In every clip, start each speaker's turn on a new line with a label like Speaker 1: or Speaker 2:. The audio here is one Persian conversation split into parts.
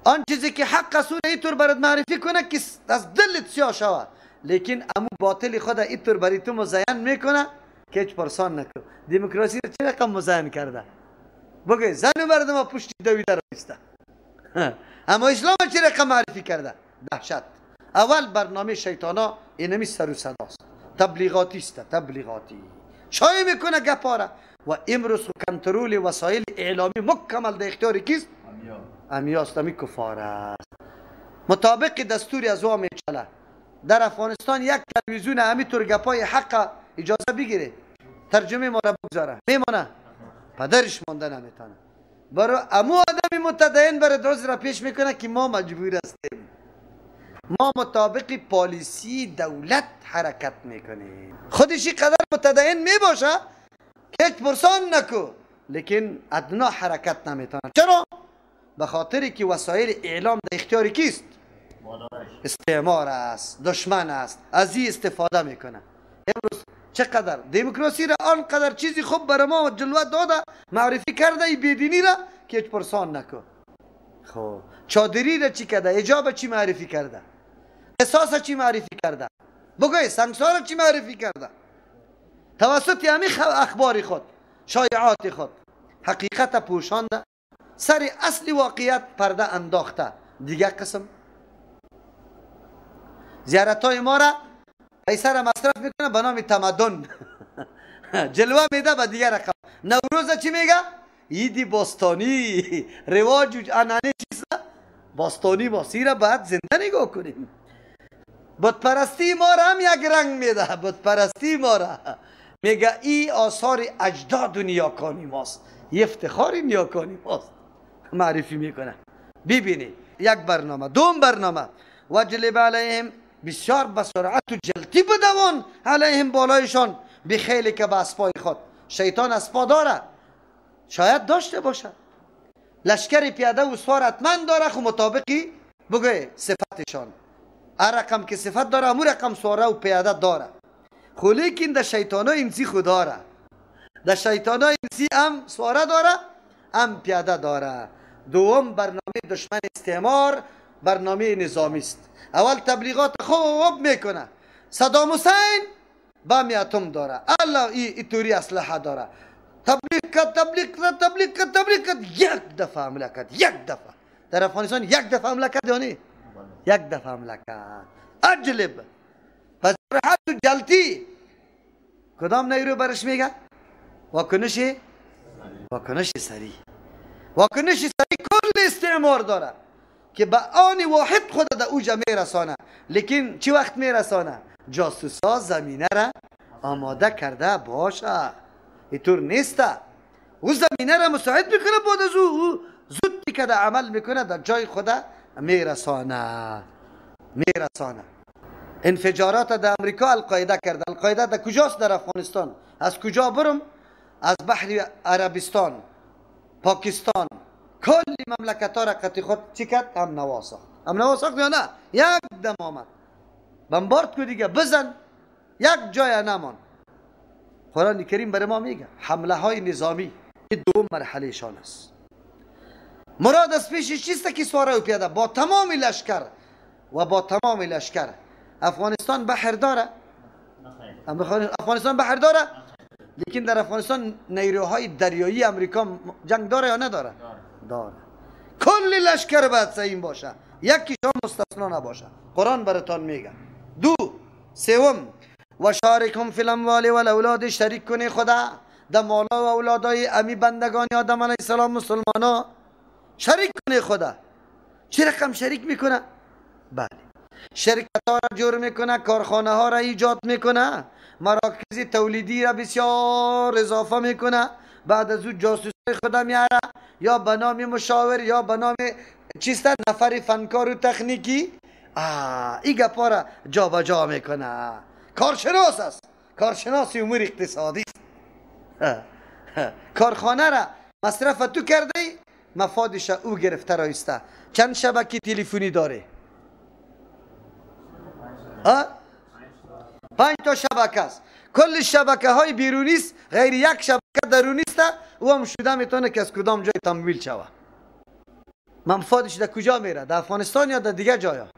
Speaker 1: آن چیزی که حق است اینطور برات معرفی کنه که از دلت سیاه شوه، لیکن امو باطل خود اینطور برای تو مزین میکنه که هیچ پرسان نکن. دموکراسی را چه رقم مزین کرده؟ بگه زن و مردم پشت دویده رایسته. اما اسلام چه رقم معرفی کرده؟ دهشت. اول برنامه شیطانا اینمی سر و صداست، تبلیغاتی است، تبلیغاتی شایع میکنه گپاره. و امروز کنترل وسایل اعلامی مکمل در اختیار کیست؟ امیاست، امی کفار است. مطابق دستور از او میچله. در افغانستان یک تلویزیون همیطور گپای حق اجازه بگیره ترجمه ما را بگذاره، میمانه پدرش مانده نمیتونه. برای امو آدمی متدین برای درست را پیش میکنه که ما مجبور هستیم، ما مطابق پالیسی دولت حرکت میکنیم. خودش قدر متدین میباشه که هیچ پرسان نکو، لیکن ادنا حرکت نمیتونه. چرا؟ به خاطر که وسایل اعلام در اختیار کیست؟ استعمار است، دشمن است، از این استفاده میکنه. امروز چقدر دموکراسی را آنقدر چیزی خوب برای ما جلوه داده، معرفی کرده ای بیدینی را که هیچ پرسان نکو. خب چادری را چی کرده؟ حجاب چی معرفی کرده؟ قصاص چی معرفی کرده؟ بگوی سنگسار چی معرفی کرده؟ توسط همین اخبار خود، شایعات خود، حقیقت پوشانده، سر اصل واقعیت پرده انداخته. دیگه قسم زیارت های ما را پیسه را مصرف میکنه به نام تمدن. جلوه میده به دیگه رقم. نوروز چی میگه؟ عید باستانی، رواج و عنعنه چیز باستانی ماست، را باید زنده نگاه کنیم. بت پرستی ما را هم یک رنگ میده. بت پرستی ما را میگه ای آثار اجداد و نیاکانی ماست، یه افتخار نیاکانی ماست معرفی میکنه. ببینی یک برنامه، دوم برنامه وجلب علیهم، بسیار به سرعت و جلتی بدوان علیهم بالایشان، بخیلی که به اسپای خود. شیطان اسپا داره، شاید داشته باشه، لشکر پیاده و سوار حتما داره، خو مطابقی بگوی صفتشان، هر رقم که صفت داره همون رقم سواره و پیاده داره. خو لیکن در شیطان های انسی خود داره، در شیطان های انسی هم سواره داره هم پیاده داره. دوم برنامه دشمن استعمار برنامه نظامی است. اول تبلیغات خوب میکنه، صدام حسین بم اتم داره، الله ای توری اسلحه داره، تبلیغ کرد تبلیغ کرد تبلیغ کرد تبلیغ کرد، یک دفعه حمله کرد. یک دفعه در افغانستان یک دفعه حمله کرد، یعنی یک دفعه حمله کرد. اجلب پس راحت و جلتی کدام نیرو برش میگه؟ واکنش، واکنش سریع، واکنش سریع کل استعمار داره که به آن واحد خود در اوجه میرسانه. لیکن چی وقت میرسانه؟ جاسوسا زمینه را آماده کرده باشه، اینطور نیسته. او زمینه را مساعد میکنه، بعد از او زود که در عمل میکنه در جای خود میرسانه، میرسانه. انفجارات در امریکا القاعده کرده. القاعده در کجاست؟ در افغانستان. از کجا برم؟ از بحر عربستان، پاکستان، کلی مملکت ها را قطعی خود چی کرد؟ هم نوا ساخت. هم نوا ساخت یا نه؟ یک دم آمد بمبارد کو دیگه، بزن یک جای نمان. قرآن کریم برای ما میگه حمله های نظامی دوم مرحله شان است. مراد از پیشش چیست که سواره و پیاده با تمام لشکر و با تمام لشکر. افغانستان بحر داره؟ افغانستان بحر داره؟ لیکن در افغانستان نیروهای دریایی امریکا جنگ داره یا نداره؟ داره. کل لشکر باید سهیم باشه، یکیشان مستثنا نباشه. قرآن براتان میگه. دو سوم و شارکهم فی الاموال والاولاد، شریک کنی خدا در مالا و اولادای امی بندگان آدم علیه السلام مسلمانا شریک کنی خدا. چه رقم شریک میکنه؟ بله، شرکت ها را جور میکنه، کارخانه ها را ایجاد میکنه، مراکز تولیدی را بسیار اضافه میکنه. بعد از او جاسوس خدا میاره، یا به نام مشاور یا به نام چیست نفر فنکار و تکنیکی، این گپا را جا به جا میکنه. کارشناس است، کارشناس امور اقتصادی است. کارخانه را مصرف تو کرده، مفادش او گرفته رایسته. چند شبکه تلفنی داره؟ 5 تا شبکه است. کل شبکه های بیرونی است، غیر یک شبکه درونی است. او هم شده میتونه که از کدام جای تمویل شوه. منفادش در کجا میره؟ در افغانستان یا در دیگه جایا؟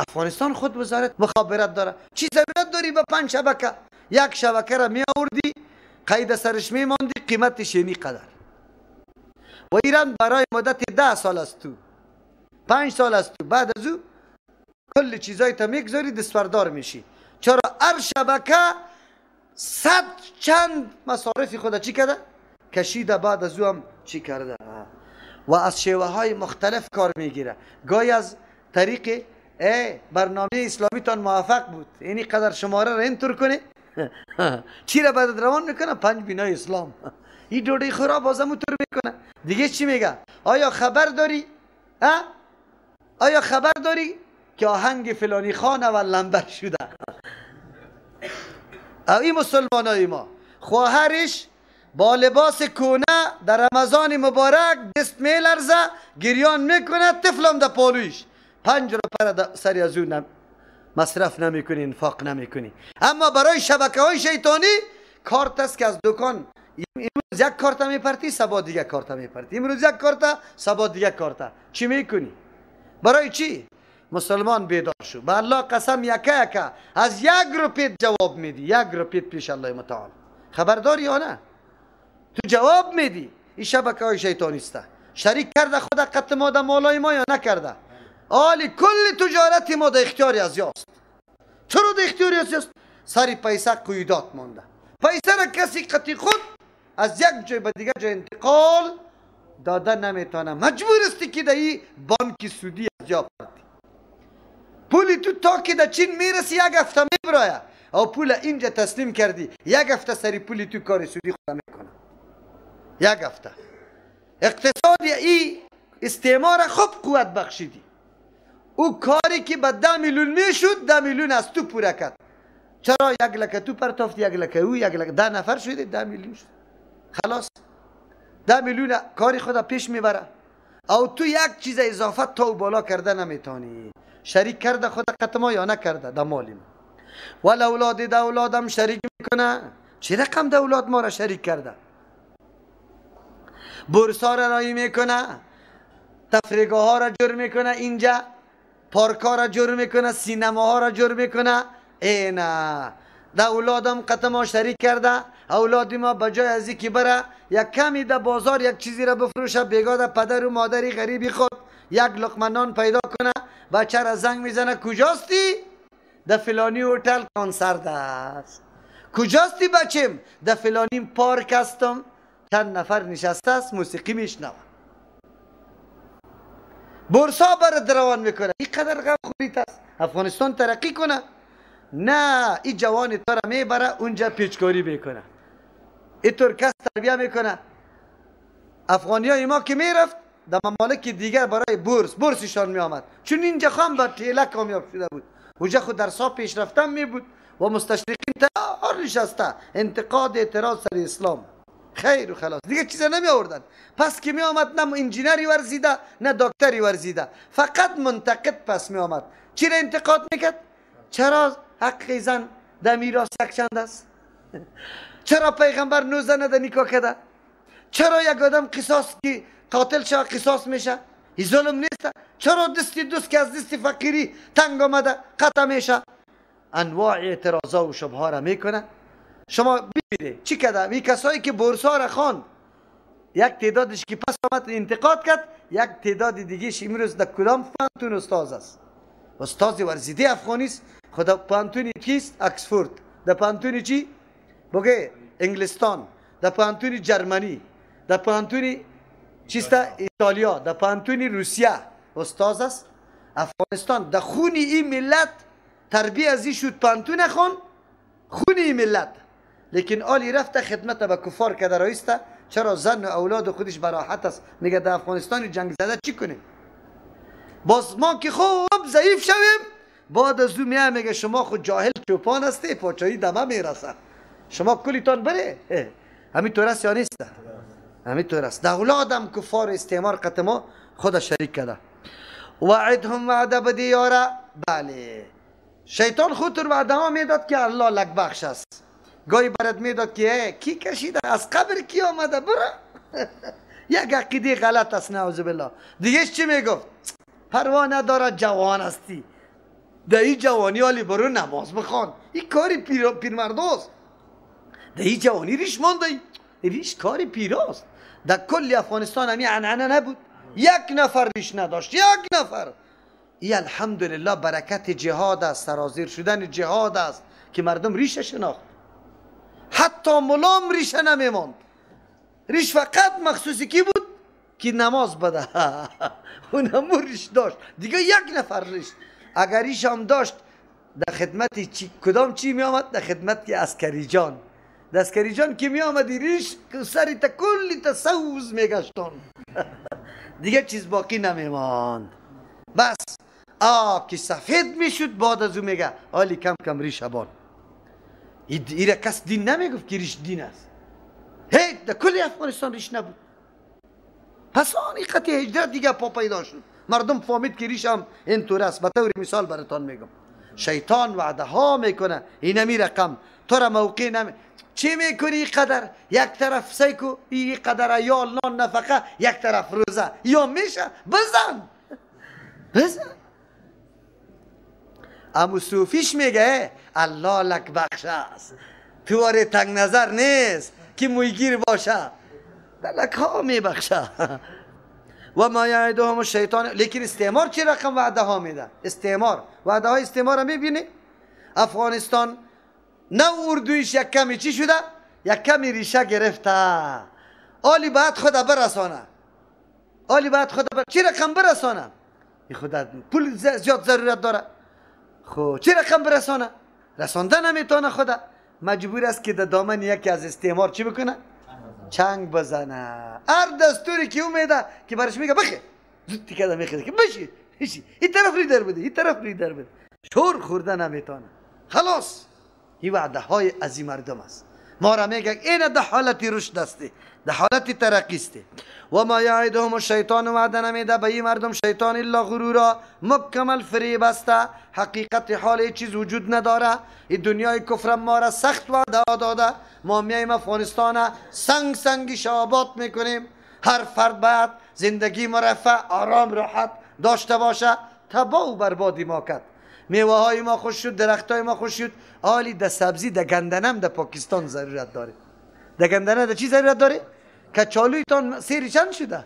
Speaker 1: افغانستان خود وزارت مخابرات داره. چی ضرورت داری به 5 شبکه؟ یک شبکه را می آوردی، قید سرش می ماندی، قیمتش اینی قدر. و ایران برای مدت 10 سال است تو، 5 سال است تو، بعد از او کل چیزای تا میگذاری دستوردار میشی. چرا هر شبکه 100 چند مصارف خود چی کرده؟ کشیده. بعد از او هم چی کرده؟ و از شیوه های مختلف کار میگیره. گاهی از طریق برنامه اسلامی تان موفق بود، اینی قدر شماره را اینطور کنه چی را بعد روان میکنه؟ 5 بینای اسلام. این دوره خراب بازم اونطور میکنه. دیگه چی میگه؟ آیا خبر داری؟ آیا خبر داری که آهنگ فلانی خان اول لنبر شده؟ این مسلمان های ما خواهرش با لباس کونه در رمضان مبارک دست میلرزه، گریان میکنه، طفلم در پالویش، 5 روپیه سری از اون مصرف نمیکنی، انفاق نمیکنی. اما برای شبکه های شیطانی کارت است که از دکان امروز یک کارت میپرتی، سبا دیگه کارت میپرتی، امروز یک کارت، سبا دیگه کارت. چی میکنی؟ برای چی؟ مسلمان بیدار شو. به الله قسم یکه یکه از 1 روپیه جواب میدی، 1 روپیه پیش الله متعال. خبرداری یا نه؟ تو جواب میدی. این شبکه های شیطانی است. شریک کرده خدا قط ما در مالای ما یا نکرده؟ آلی کل تجارت ما در اختیار از یاست. چرا در اختیار از یاست؟ سری پیسه قیدات مانده. پیسه را کسی قطی خود از یک جای به دیگر جای انتقال داده نمیتونه. مجبور استی که در این بانک سودی از جا پرتی. پولی تو تا که در چین میرسی 1 هفته میبرایه، او پول اینجا تسلیم کردی، 1 هفته سری پولی تو کار سودی خود میکنه. 1 هفته اقتصاد ای استعمار خوب قوت بخشیدی. او کاری که به 10 میلیون میشد، 10 میلیون از تو پوره کرد. چرا؟ 1 لکه تو پرتافت، 1 لکه او، 1 لکه 10 نفر شده، 10 میلیون شد. خلاص 10 میلیون کاری خدا پیش میبره. او تو یک چیز اضافه تا بالا کرده نمیتونی. شریک کرده خدا قطما یا نکرده در مالیم. ول اولاد د اولادم شریک میکنه. چه رقم د اولاد ما را شریک کرده؟ بورسا را رایی میکنه، تفریگاه ها را جور میکنه، اینجا پارک ها را جور میکنه، سینما ها را جور میکنه. ای نه، در اولادم قطما شریک کرده. اولاد ما بجای از اینکه بره یک کمی در بازار یک چیزی را بفروشه، بیگاه در پدر و مادری غریبی خود یک لقمه نان پیدا کنه، بچه را زنگ میزنه کجاستی؟ در فلانی هتل کنسرت است. کجاستی بچم؟ در فلانی پارک هستم، چند نفر نشسته است موسیقی میشنوه. بورسا برات روان میکنه. این قدر غم خوریت است افغانستان ترقی کنه؟ نه، این جوان تو را میبره اونجا پیچکاری میکنه، اینطور کس تربیه میکنه. افغانی های ما که میرفت در ممالک دیگر برای بورسشان میآمد، چون اینجا خام با تیله کامیاب شده بود، اونجا خود درسا پیش رفتن می بود و مستشرقین تیار نشسته انتقاد اعتراض سر اسلام خیر و خلاص دیگه چیزا نمی آوردن. پس که می آمد نه انجینری ورزیده نه دکتری ورزیده، فقط منتقد پس می آمد. چی را انتقاد میکرد؟ چرا حق زن در میراث یک چند است؟ چرا پیغمبر 9 زن در نکاح کرده؟ چرا یک آدم قصاص که قاتل شود قصاص میشه؟ این ظلم نیست؟ چرا دستی دوست که از دست فقیری تنگ آمده قطع میشه؟ انواع اعتراضا و شبه را میکنه. شما ببینید چی کرده؟ این کسایی که بورسا را خواند، یک تعدادش که پس آمد انتقاد کرد، یک تعداد دیگهش امروز در کدام پوهنتون استاد است؟ استاد ورزیده افغانی است. خدا پوهنتون کیست؟ اکسفورد. در پوهنتون چی؟ بگه انگلستان. در پوهنتون جرمنی، در پوهنتون چیست؟ ایتالیا، در پوهنتون روسیه استاد است. افغانستان در خون این ملت تربیه از این شد، پوهنتون خون خون این ملت، لیکن آلی رفته خدمت به کفار که درایسته. چرا زن و اولاد خودش براحت است؟ میگه در افغانستان جنگ زده چی کنیم؟ باز ما که خوب ضعیف شویم، بعد از او میه میگه شما خود جاهل چوپان هستی، پاچایی دمه میرسه، شما کلیتان بره. همینطور است یا نیست؟ همینطور است. در اولادم کفار استعمار قط ما خود شریک کرده. وعدهم وعده بدی یاره. بله، شیطان خود وعده ها میداد که الله لک بخش است. گاهی برات میداد که کی کشیده از قبر کی آمده برو. یک عقیده غلط است، نعوذ بالله. دیگه چی میگفت؟ پروا نداره جوان هستی، در این جوانی حالی برو نماز بخوان، این کاری پیرمرداست. در این جوانی ریش مانده، ریش کاری پیراست. در کل افغانستان همی عنعنه نبود، یک نفر ریش نداشت، یک نفر. ای الحمدلله برکت جهاد است، سرازیر شدن جهاد است که مردم ریش شناخت. حتی ملام ریشه نمیماند، ریش فقط مخصوصی کی بود؟ که نماز بده. اونمو ریش داشت دیگه، یک نفر ریش. اگر ریش هم داشت در خدمت چی، کدام چی می آمد؟ در خدمت که عسکری جان، در عسکری جان که می آمد ریش سری تا کلی تا سوز می گشتان. دیگه چیز باقی نمیماند. بس آب که سفید میشد بعد از او میگه آلی کم کم ریش بان. ایره کس دین نمیگفت که ریش دین است. هیچ در کل افغانستان ریش نبود. پس آن قطع هجرت دیگه پا پیدا شد، مردم فهمید که ریش هم اینطور است. به طور مثال براتان میگم، شیطان وعده ها میکنه، اینمی رقم تو را موقع نمی چی میکنی؟ قدر یک طرف سیکو این قدر عیال نان نفقه، یک طرف روزه، یا میشه بزن بزن. امو صوفیش میگه الله لک بخش است، تو واره تنگ نظر نیست که مویگیر باشه، لک ها میبخشه. و ما یعدهم الشیطان. لیکن استعمار چه رقم وعده ها میده؟ استعمار وعده های استعمار را میبینی؟ افغانستان نو اردویش یک کمی چی شده؟ یک کمی ریشه گرفته. آلی باید خود برسانه، آلی باید خود چی رقم برسانه؟ خود پول زیاد ضرورت داره، خب چی رقم برسانه؟ رسانده نمیتونه، خدا مجبور است که در دامن یکی از استعمار چی بکنه؟ چنگ بزنه. هر دستوری که او میده که برش میگه بخی زود تیکه میخیزه که بشی بشی، این طرف ری در بده، این طرف ری در بده، شور خورده نمیتونه. خلاص این وعده های از این مردم است. ما را میگه این در حالت رشد است، در حالت ترقی است. و ما یعدهم الشیطان، وعده نمیده به این مردم شیطان الا غرورا، مکمل فریب است. حقیقت حال چیز وجود نداره. این دنیای کفر ما را سخت وعده داده. ما میایم افغانستان سنگ سنگی آباد میکنیم، هر فرد باید زندگی مرفه آرام راحت داشته باشه. تباه و بربادی ما کرد، میوه های ما خوش شد، درخت های ما خوش شد. آلی ده سبزی ده گندنم ده پاکستان ضرورت داره. ده گندنه ده چی ضرورت داره؟ کچالویتان سیری چند شده؟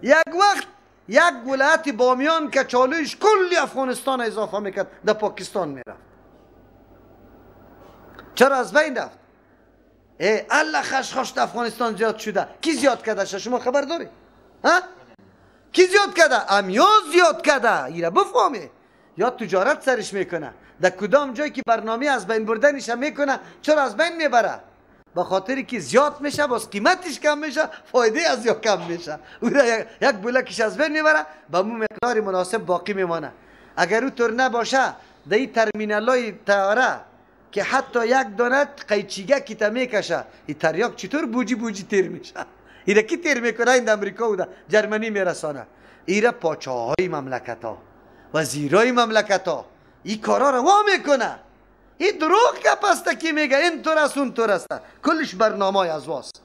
Speaker 1: یک وقت یک ولایت بامیان کچالویش کلی افغانستان اضافه میکرد، ده پاکستان میرفت. چرا از بین رفت؟ ای الله خشخاش در افغانستان زیاد شده. کی زیاد کرده؟ شما خبر داری؟ ها؟ کی زیاد کرده؟ امیاز زیاد کرده. ایره بفهمی. یا تجارت سرش میکنه. در کدام جایی که برنامه از بین بردنش میکنه، چرا از بین میبره؟ به خاطری که زیاد میشه باز قیمتش کم میشه، فایده از یا کم میشه. او یک بولکش از بین میبره، به مو مقدار مناسب باقی میمانه. اگر او طور نباشه در این ترمینال طیاره که حتی یک دانه قیچیگه که تا میکشه، این تریاک چطور بوجی بوجی تیر میشه؟ ایره کی تیر میکنه؟ این امریکا و جرمنی میرسانه. ایره پاچاهای مملکت ها، وزیرای مملکت ها این کارا رو وا میکنه. این دروغ گپ است که میگه این طور است اون طور است، کلش برنامه از واست،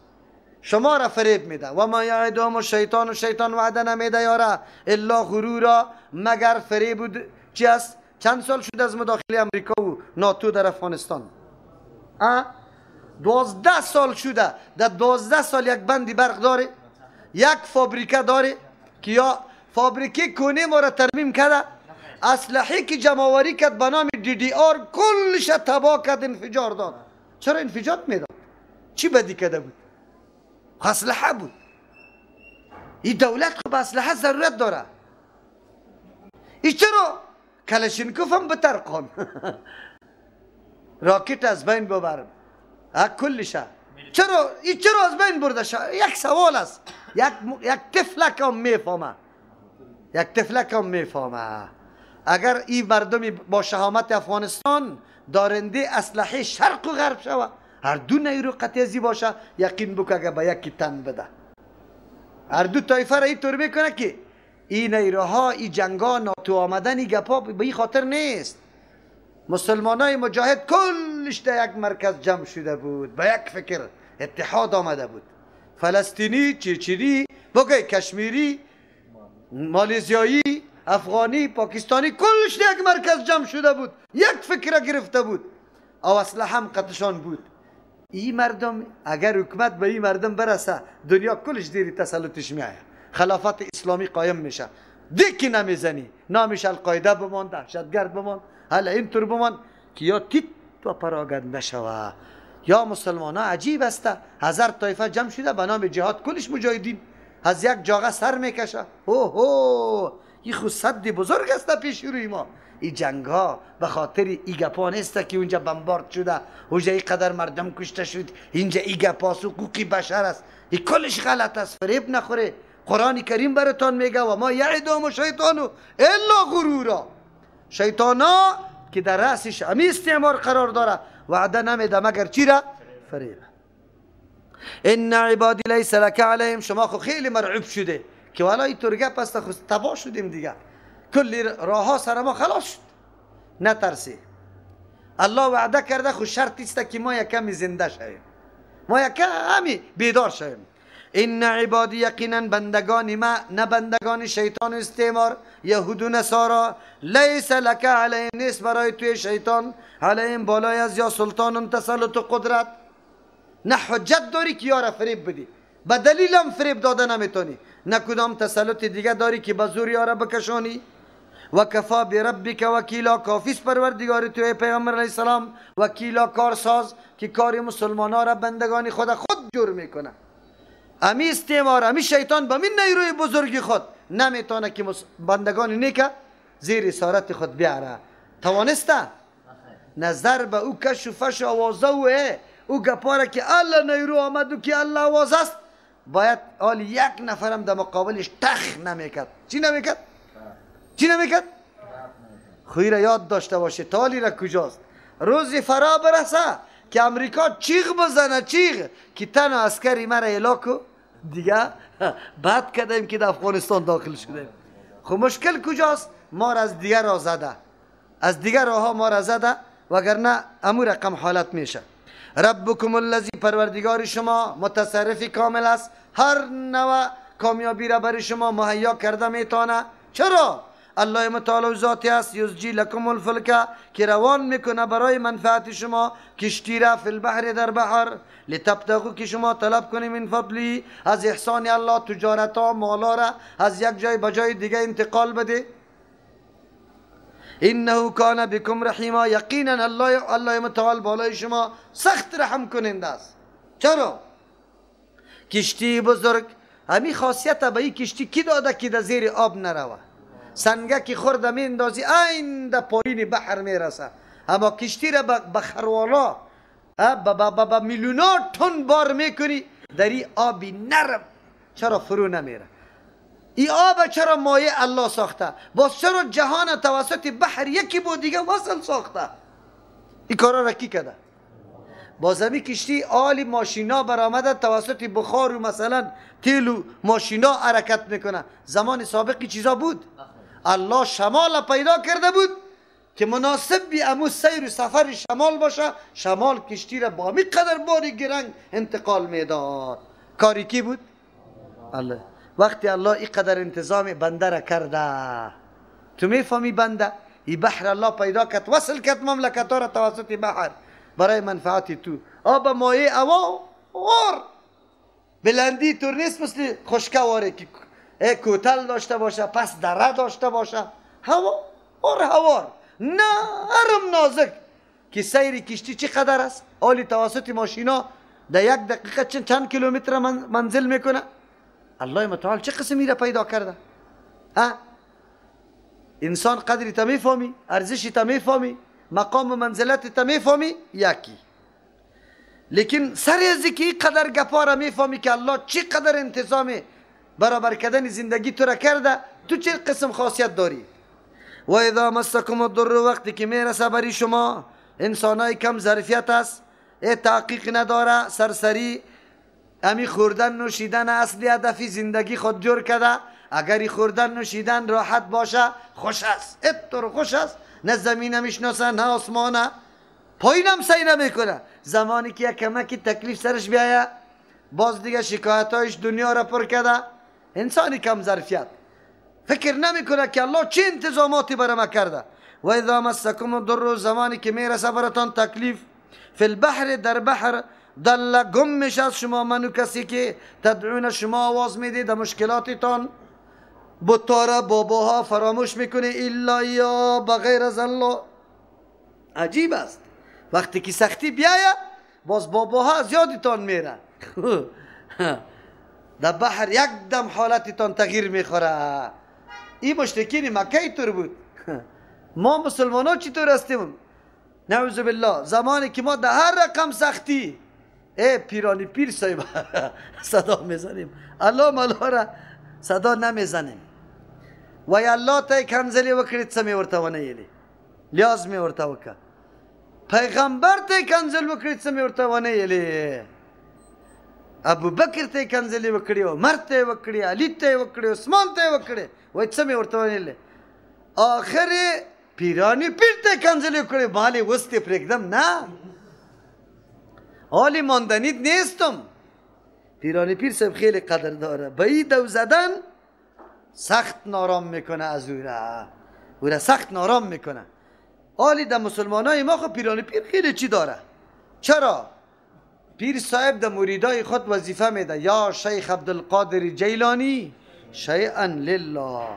Speaker 1: شما را فریب میده. و ما یعدهم الشیطان، و شیطان وعده نمیده یاره الا غرورا، مگر فریب. چی است؟ چند سال شد از مداخله امریکا و ناتو در افغانستان؟ 12 سال شده. در 12 سال یک بندی برق داره، یک فابریکه داره که یا فابریکه کونه ما را ترمیم کرده، اسلحه که جمع‌آوری کرد به نام DDR کلش تباه کرد، انفجار داد. چرا انفجار میداد؟ چی بدی کرده بود؟ اسلحه بود. این دولت خب اسلحه ضرورت داره. این چرا کلشینکوف هم بترقان راکت از بین ببرم کلشه. چرا این چرا از بین برده؟ یک سوال است. یک طفلک هم میفهمه، یک طفلک هم میفهمه. اگر این مردمی با شهامت افغانستان دارنده اسلحه شرق و غرب شوه، هر دو نیرو قطعی باشه، یقین بکن اگر به یکی تن بده، هر دو طایفه را اینطور میکنه که این نیروها، این جنگا، ناتو آمدن، این گپا به این خاطر نیست. مسلمان های مجاهد کلش در یک مرکز جمع شده بود، به یک فکر اتحاد آمده بود. فلسطینی، چیچینی، بگه کشمیری، مالیزیایی، افغانی، پاکستانی، کلش یک مرکز جمع شده بود، یک فکر گرفته بود، او اصلا هم قطشان بود. این مردم اگر حکومت به این مردم برسه، دنیا کلش دیری تسلطش میآید، خلافت اسلامی قایم میشه. دیکی نمیزنی، نامش القاعده بمان، دهشتگرد بمان، حالا اینطور بمان که یا تیت و پراگنده شوه. یا مسلمان ها عجیب است، هزار طایفه جمع شده به نام جهاد، کلش مجاهدین از یک جاغه سر میکشه. هو هو، این خو سد بزرگ است پیش روی ما. این جنگ ها به خاطر ای گپا نیست که اونجا بمبارد شده، اونجا ای قدر مردم کشته شد، اینجا ای گپا حقوق بشر است. این کلش غلط است، فریب نخوره. قرآن کریم براتان میگه و ما یعدهم الشیطان الا غرورا. شیطانا که در رأسش امی استعمار قرار داره وعده نمیده مگر چی را؟ فریب. ان عبادی لیس لک علیهم. شما خو خیلی مرعوب شده که والا این طور گپ است، خو تباه شدیم دیگه، کلی راه ها سر ما خلاص شد. نترسی، الله وعده کرده، خو شرط است که ما یکمی زنده شویم، ما یکمی بیدار شویم. ان عبادی یقینا بندگان ما، نه بندگان شیطان استعمار، یهود و نصارا، لیس لک علیهم، نیست برای توی شیطان، علیهم بالای از یا سلطان تسلط و قدرت. نه حجت داری که یارا فریب بدی، به دلیلم فریب داده نمیتونی، نه کدام تسلط دیگه داری که به زور یارا بکشانی. و کفا بربک وکیلا، کافیس پروردگار توی پیغمبر علیه السلام وکیلا، کارساز که کار مسلمان ها را بندگان خود خود جور میکنه. امی استعمار، امی شیطان به من نیروی بزرگی خود نمیتونه که بندگان نیکه زیر اسارت خود بیاره. توانسته نظر به او کش و فش و آوازه و او گپاره که الله نیرو آمد و که الله آواز است، باید آل یک نفرم در مقابلش تخ نمیکرد. چی نمیکرد؟ چی نمیکرد؟ خوی را یاد داشته باشه تالی را کجاست. روزی فرا برسه که امریکا چیغ بزنه، چیغ که تنها عسکری مرا اعلا کو دیگه، بد کردیم که در افغانستان داخل شدیم. خب مشکل کجاست؟ ما را از دیگر راه زده، از دیگر راه ها ما را زده، وگرنه امو رقم حالت میشه. ربکم الذی، پروردگار شما متصرف کامل است، هر نوع کامیابی را برای شما مهیا کرده میتونه. چرا؟ الله متعال ذاتی است، یزجی لکم الفلک، که روان میکنه برای منفعت شما کشتی را، فی البحر، در بحر، لتبتغوا، که شما طلب کنیم، من فضلی، از احسان الله، تجارت ها، مالا را از یک جای به جای دیگه انتقال بده. انه کان بکم رحیما، یقینا الله متعال بالای شما سخت رحم کننده است. چرا؟ کشتی بزرگ همی خاصیت به این کشتی کی داده که در زیر آب نروه؟ سنگه که خورده میندازی عین در پایین بحر میرسه، اما کشتی را به خروالا به میلیونا تن بار میکنی در این آبی نرم چرا فرو نمیره؟ این آب چرا مایع الله ساخته؟ باز چرا جهان توسط بحر یکی با دیگه وصل ساخته؟ این کارا را کی کرده؟ باز همی کشتی آلی ماشینا برآمده توسط بخار و مثلا تیل و ماشینا حرکت میکنه. زمان سابق چیزا بود؟ الله شمال پیدا کرده بود که مناسب بی امو سیر و سفر شمال باشه، شمال کشتی را با می قدر باری گرنگ انتقال میداد. کاری کی بود؟ الله. وقتی الله این قدر انتظام بنده را کرده، تو میفهمی بنده این بحر الله پیدا کرد، وصل کرد مملکت را توسط بحر برای منفعت تو. آب مایع اوار بلندی تو نیست مثل خشکه واره که کوتل داشته باشه، پس دره داشته باشه، هوا هوار نرم نازک که سیر کشتی چی قدر است؟ آلی توسط ماشینا در یک دقیقه چند کیلومتر منزل میکنه. الله متعال چه قسمی را پیدا کرده؟ ها؟ انسان قدری تا میفهمی، ارزشی تا میفهمی، مقام و منزلت تا میفهمی یکی، لیکن سر از که قدر گپا را میفهمی که الله چی قدر انتظام برابر کردن زندگی تو را کرده، تو چه قسم خاصیت داری؟ و اذا مسکم الضر، وقتی که میرسه بری شما، انسانای کم ظرفیت است، تحقیق نداره، سرسری امی خوردن نوشیدن اصلی هدفی زندگی خود جور کرده. اگر خوردن نوشیدن راحت باشه خوش است، اتر خوش است، نه زمینه میشناسه نه آسمانه، پایینم سعی نمیکنه. زمانی که یک کمکی تکلیف سرش بیایه باز دیگه شکایتایش دنیا را پر کرده. انسانی کم ظرفیت فکر نمیکنه که الله چه انتظاماتی برای ما کرده. و اذا مسکم الضر، زمانی که میرسه براتان تکلیف، فی البحر در بحر، ضل گم میشه از شما منو کسی که تدعون شما آواز میده در مشکلاتتان، بتاره باباها فراموش میکنه، الا یا بغیر از الله. عجیب است وقتی که سختی بیایه باز باباها از یادتان میره. در بحر یک دم حالتتان تغییر میخوره. این مشرکین مکه اینطور بود. ما مسلمان ها چطور هستیم؟ نعوذ بالله. زمانی که ما در هر رقم سختی ای پیرانی پیر صاحب صدا میزنیم، الله ملا را صدا نمیزنیم. وای الله ته کنځلې وکړې څه مې ورته ونه ویلې، لیاز مې ورته وکړه. پیغمبر ته کنځل وکړې څه مې ورته ونه ویلې، ابوبکر ته کنځلې وکړې، عمر ته وکړې، علي ته وکړې، عثمان ته وکړې، وای څه مې ورته ونه ویلې. آخر پیرانی پیر ته کنځلې وکړې، مالې اوس دې پرېږدم نه، حالی ماندنیت نیستم. پیرانی پیر صاحب خیلی قدر داره، به این دو زدن سخت نارام میکنه از او را سخت نارام میکنه. حالی در مسلمان های ما خب پیرانی پیر خیلی چی داره. چرا؟ پیر صاحب در مریدای خود وظیفه میده، یا شیخ عبدالقادر جیلانی شیئا لله.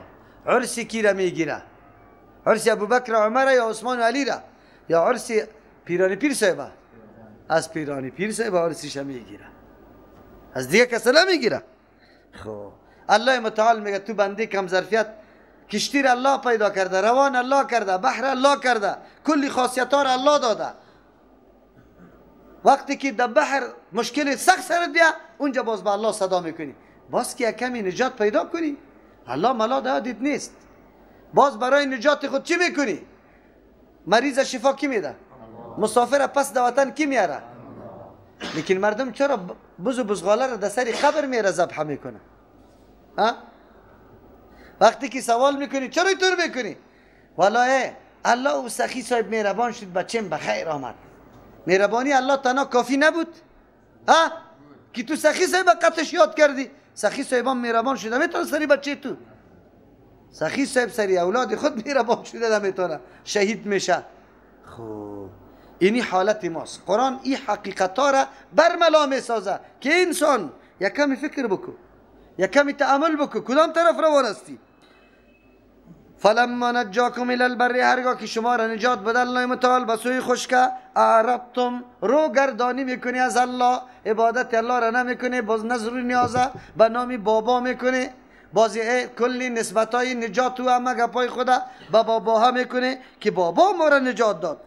Speaker 1: عرسی کی را میگیره؟ عرسی ابوبکر عمر یا عثمان و علی را یا عرسی پیرانی پیر صاحب؟ از پیرانی پیر صاحب عرسیش میگیره، از دیگه کس نمیگیره. خب الله متعال میگه تو بنده کم ظرفیت، کشتی را الله پیدا کرده، روان الله کرده، بحر الله کرده، کلی خاصیت ها را الله داده. وقتی که در بحر مشکل سخت سرت بیا، اونجا باز به الله صدا میکنی، باز که کمی نجات پیدا کنی. الله ملا دادید نیست. باز برای نجات خود چی میکنی؟ مریض شفا کی میده؟ مسافر پس در وطن کی میاره؟ لیکن مردم چرا بز و بزغاله را در سر قبر میره ذبح میکنه؟ ها؟ وقتی که سوال میکنی چرا اینطور میکنی؟ والله الله او سخی صاحب مهربان شد، بچم بخیر آمد. مهربانی الله تنها کافی نبود؟ ها؟ که تو سخی صاحب قطش یاد کردی، سخی صاحب هم مهربان شده میتونه سری بچه تو. سخی صاحب سری اولاد خود مهربان شده نمیتونه، شهید میشه. خب اینی حالت ماست. قرآن این حقیقت ها را برملا میسازه که انسان یک کمی فکر بکن، یک کمی تأمل بکن کدام طرف روان هستی. فلما نجاکم الی البر، هرگاه که شما را نجات بده الله متعال به سوی خشکه، اعرضتم، رو گردانی میکنی از الله، عبادت الله را نمیکنی، باز نظر و نیازه به نام بابا میکنی، باز کلی نسبت های نجات و همه گپای خدا به باباها میکنه که بابا ما را نجات داد.